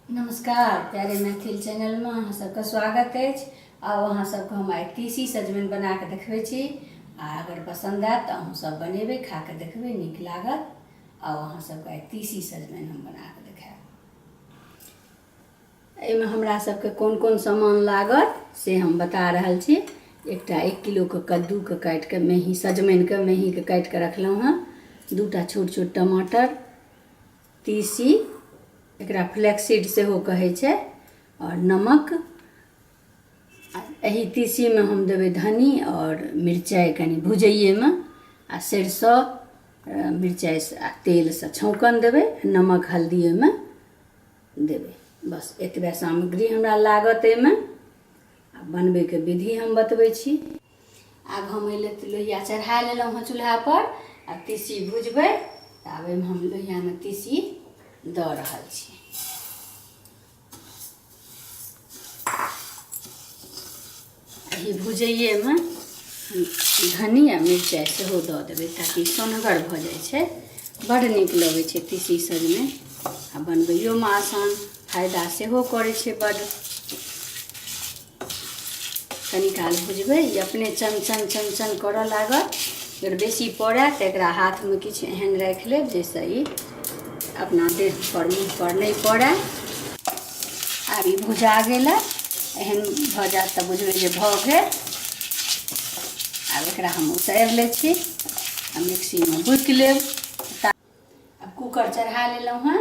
नमस्कार प्यारे मैथिल चैनलमे अहाँ सबके स्वागत अछि। आउ अहाँ सबके हम आइ तीसी सजमनि बना कऽ देखबै छी आ अगर पसन्द आयत तऽ अहूँ सब बनेबै, खा कऽ देखबै, नीक लागत। आउ अहाँ सबके आइ तीसी सजमनि हम बना कऽ देखायब। एहिमे हमरा सबके कोन कोन सामान लागत से हम बता रहल छी। एकटा 1 किलोके कद्दूके काटिके मेही सजमनिके मेहीके काटिके रखलहुँ हँ, 2टा छोट छोट टमाटर, तीसी, एकरा फ्लैक्सीड सेहो कहै छै, आओर नमक। एहि तीसीमे हम देबै धनी आओर मिरचाइ कनि भुजैएमे, आ सरिसो मिरचाइ आ तेलसँ छौंकन देबै, नमक हल्दी ओहिमे देबै। बस एतबे सामग्री हमरा लागत एहिमे। आ बनबैके विधि हम बतबै छी। आब हम एहि लेल लोहिया चढ़ा लेलहुँ हँ चूल्हापर, आ तीसी भुजबै। तऽ आब एहिमे हम लोहियामे तीसी दऽ रहल छी। एहि भुजैएमे धनी आ मिरचाइ सेहो दऽ देबै ताकि सोन्हगर भऽ जाइ छै। बड्ड नीक लगै छै तीसी सजमनि, आ बनबैयोमे आसान, फायदा सेहो करै छै बड्ड। कनी काल भुजबै, ई अपने चन चन चन चन करऽ लागत। अगर बेसी पड़ै तऽ एकरा हाथमे किछु एहन राखि लेब जाहिसँ ई अपना देह पर मुँह पर नहि पड़ै। आब ई भुजा गेलै, एहन भऽ जायत तऽ बुझबै जे भऽ गेल। आब एकरा हम उतारि लै छी आ मिक्सीमे बुकि लेब। आब कूकर चढ़ा लेलहुँ हँ।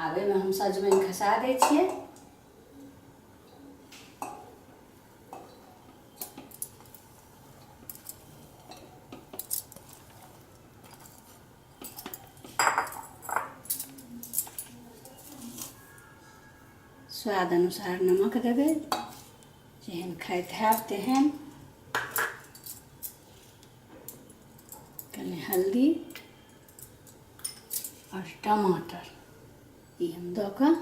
आब एहिमे हम सजमनि खसा दै छियै। स्वाद अनुसार नमक देबै, जेहन खाइत हैब तेहन। कनि हल्दी आओर टमाटर ई हम दऽ कऽ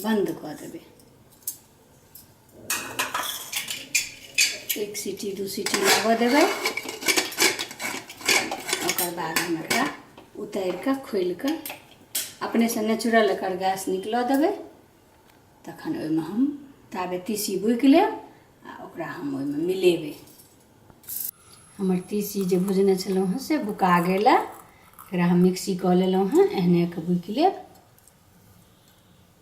बन्द कऽ देबै। 1 सीटी 2 सीटी लागऽ देबै, ओकर बाद हम एकरा उतारि कऽ खोलि कऽ अपनेसँ नेचुरल एकर गैस निकलऽ देबै। तखन ओहिमे हम ताबे तीसी बुकि लेब आ ओकरा हम ओहिमे मिलेबै। हमर तीसी जे भुजने छलहुँ हँ से बुका गेल। एकरा हम मिक्सी कऽ लेलहुँ हँ, एहने कऽ बुकि लेब।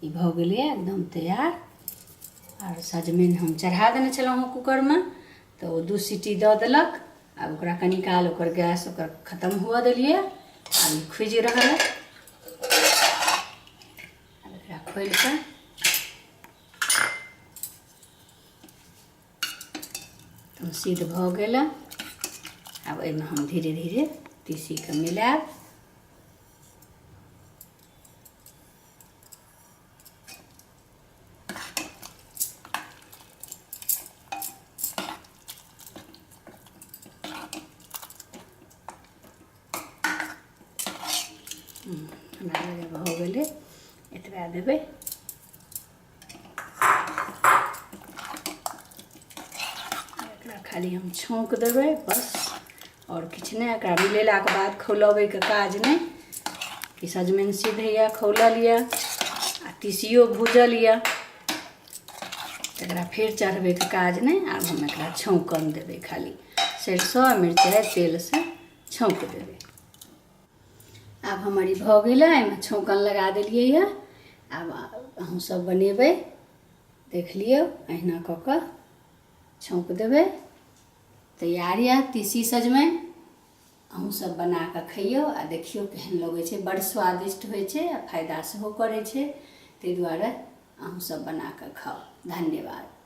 ई भऽ गेलैए एकदम तैयार। आर सजमनि हम चढ़ा देने छलहुँ हँ कूकरमे, तऽ ओ 2 सीटी दऽ देलक। आब ओकरा कनी काल ओकर गैस ओकर खतम हुअ देलियै। आब ई खुजि रहल है। आब एकरा खोलि कऽ एकदम सिद्ध भऽ गेल। आब एहिमे हम धीरे धीरे तीसीके मिलायब। हमरा लगै भऽ गेलै, एतबा देबै। एकरा खाली हम छौंक देबै बस, आओर किछु नहि। एकरा मिलेलाके बाद खौलबैके काज नहि कि सजमनि सिद्ध यऽ, खौलल यऽ आ तीसियो भूजल यऽ, एकरा फेर चढ़बैके काज नहि। आब हम एकरा छौंकन देबै, खाली सरिसो आ मिरचाइ तेलसँ छौंक देबै। आब हमर ई भऽ गेलै, एहिमे छौंकन लगा देलियै यऽ। आब अहूँ सब बनेबै, देख लियौ, अहिना कऽ कऽ छौंक देबै। तैयार यऽ तीसी सजमनि। अहूँ सब बना कऽ खइयौ आ देखियौ केहन लगै छै। बड्ड स्वादिष्ट होइ छै आ फायदा सेहो करै छै, ताहि दुआरे अहूँ सब बना कऽ खाउ। धन्यवाद।